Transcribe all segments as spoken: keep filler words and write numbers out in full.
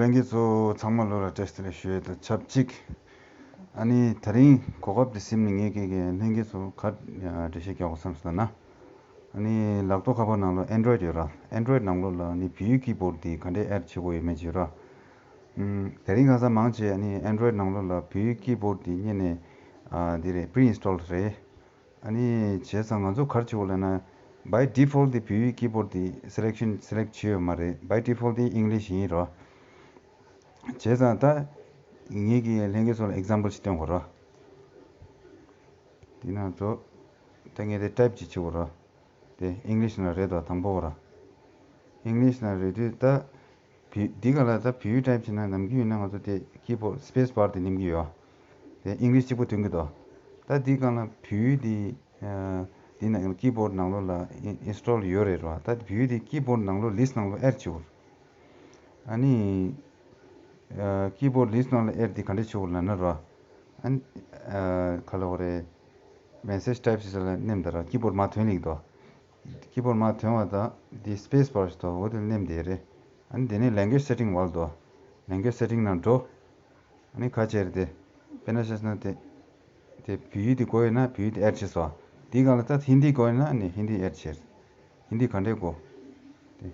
ལྷན་རྒྱས་ཚོ་ཚང་མ་ལོ་ལ་བཀྲ་ཤིས་བདེ་ལེགས་ཞུ་ཡས་དང་ཆབས་ཅིག་ཨ་ནི་དེ་རིང་གོ་སྐབས་འདི་ཟིན་ནས་ངས་ཀྱི་ལྷན་རྒྱས་ཚོ་ག་འགྲེལ་བཤད་རྒྱག་དགོས་བསམ་སོང་ན། ཨ་ནི་ལག་ཐོག་ཁ་པར་ནང་ལོགས་Android་ཡོད་ར། Android་ནང་ལོགས་ལ་ཨ་ནི་བོད་ཡིག་ཀི་བོར་ཌི་འདི་ག་འདྲས་ཨེཌ་བྱེད་དགོས་ཡོད་མེད་ཅིག་ར། ཨམ། དེ་རིང་ཁ་སང་མང་ཆེ་ཨ་ནི་Android་ནང་ལོགས་ལ་བོད་ཡིག་ཀི་བོར་ཌི་འདི་རྙེད་ནས་ཨ་འདི་རེད། pre-installed་རེད། ཨ་ནི་བྱས་ཙང་ང་ཚོ་ག་རེ་བྱེད་དགོས་ལབ་ན། by default་འདི་བོད་ཡིག་ཀི་བོར་ཌི་འདི་སེ་ལེག་ཤན་སེ་ལེག་བྱས་ཡོད་མ་རེད། by default་འདི་English་ཡིན་རོ། བྱས་ཙང་ད་ངེད་ཀྱིས་ལྷན་རྒྱས་ཚོ་ལ་ཨེག་ཛམ་པལ་ཞིག་སྟོན་དགོས་རོ། འདི་ན་ཚོ་ད་ངས་དེ་ཊའིབ་ཅིག་བྱེད་དགོས་རོ། དེ་English་ནང་རེད་དོ། དང་པོ་རོ། English་ནང་རེད་དུས་ད། བི་འདི་ག་ལ་ད་བོད་ཡིག་ཊའིབ་བྱས་ན་ནམ་རྒྱུན་ཡིན་ན་ང་ཚོ་དེ་ཀི་བོར་སི་པེ་སི་བར་དེ་ནེམ་གྱི་ཡོད། དེ་English་གཅིག་པོ་ཐོན་གྱི་འདུག་ད་འདི་གང་ལ་བོད་ཡིག་འདི་ཨ་འདི་ནང་ཀི་བོར་ནང་ལོགས་ལ་ཨིན་ཨིན་སི་ཊོལ་ཡོད་རེད་རོ། ད་བོད་ཡིག་འདི་ཀི་བོར་ནང་ལོགས་ལིས་ནང་ལོགས་ཨེཌ་བྱེད་དགོས། ཨ་ནི་ཨ་ཀི་བོར་ལིས་ནང་ལོགས་ཨེཌ་འདི་ག་འདྲས་བྱེད་དགོས་ལབ་ན་རོ། ཨ་ནི་ཨ་ག་ལབ་དགོས་རེད། མེ་སེཇ་ཊའིབ་བྱེད་ས་ལ་ནེམ་ད་ར་ཀི་བོར་མར་ཐོན་ལེགས་དོ། ཀི་བོར་མར་ཐོན་པ་དང་འདི་སི་པེ་སི་བར་ཞིག་འདུག་འོ་དེ་ནེམ་དེ་རེད། ཨ་ནི་དེ་ནས་ལེང་གུ་ཨེཇ་སེ་ཊིང་བར་འདུག་ལེང་གུ་ཨེཇ་སེ་ཊིང་ནང་འགྲོ། ཨ་ནི་ཁ་ཕྱེ་རེད་དེ། དཔེར་ན་བཤད་ན་དེ་དེ་བོད་ཡིག་དེ་དགོས་ཡོད་ན་བོད་ཡིག་དེ་ཨེཌ་བྱས་སོང་། དེའི་སྒང་ལ་ད་ཧིན་དི་དགོས་ཡོད་ན་ཨ་ནི་ཧིན་དི་ཨེཌ་བྱས། ཧིན་དི་ག་འདྲས་དགོས། དེ་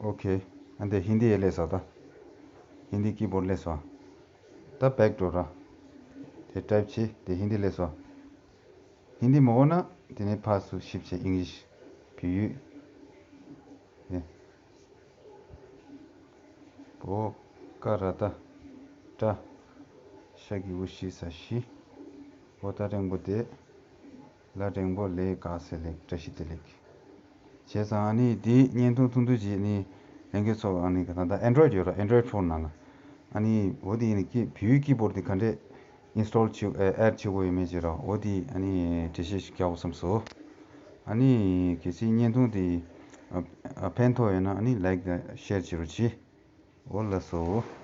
ཨོ་ཁེ། ཨ་འདི་ཧིན་དི་ཡེ་སླེབས་སོང་ད། ཧིན་དི་ཀི་བོར་སླེབས་སོང་། ད་བེག་འགྲོ་ར། དེ་ཊའིབ་བྱས་དེ་ཧིན་དི་སླེབས་སོང་། ཧིན་དི་མ་དགོས་ན་དེ་ནས་ཕར་ཚུར་ཤིབ་བྱས་ཨིང་ལིཤ། བོད་ཡིག་ཨེ། བོ་ཀ་ར་ཏ། ཏྲ། ཤ་གི་གུ་ཤི་ས་ཤི། བོ་ད་འགྲེང་བུ་དེ། ལ་འགྲེང་བུ་ལེ་ག་ས་ལེགས། བཀྲ་ཤིས་བདེ་ལེགས། བྱས་ཙང་ཨ་ནི་འདི་བརྙན་ཐུང་ཐུང་ཐུང་ཅིག་ནི་ལྷན་རྒྱས་ཚོ་ཨ་ནི་ད་ལྟ་Android་ཡོད་ར། Android phone་ནང་ལ་ཨ་ནི་འོ་དེ་ཡིན་ནི་ཀི་བོད་ཡིག་ཀི་བོར་དེ་ག་འདྲས་install་བྱེད་ཨེ་add་བྱེད་དགོས་ཡོད་མེད་ཅིག་ར། འོ་དེ་ཨ་ནི་འགྲེལ་བཤད་ཞིག་རྒྱག་དགོས་བསམ་སོང་། ཨ་ནི་གལ་སྲིད་བརྙན་ཐུང་དེ་ཨ་ཨ་ཕན་ཐོགས་ཡོད་ན་ཨ་ནི་like་དང་share་བྱེད་རོགས་གྱིས། འོ་ལགས་སོ།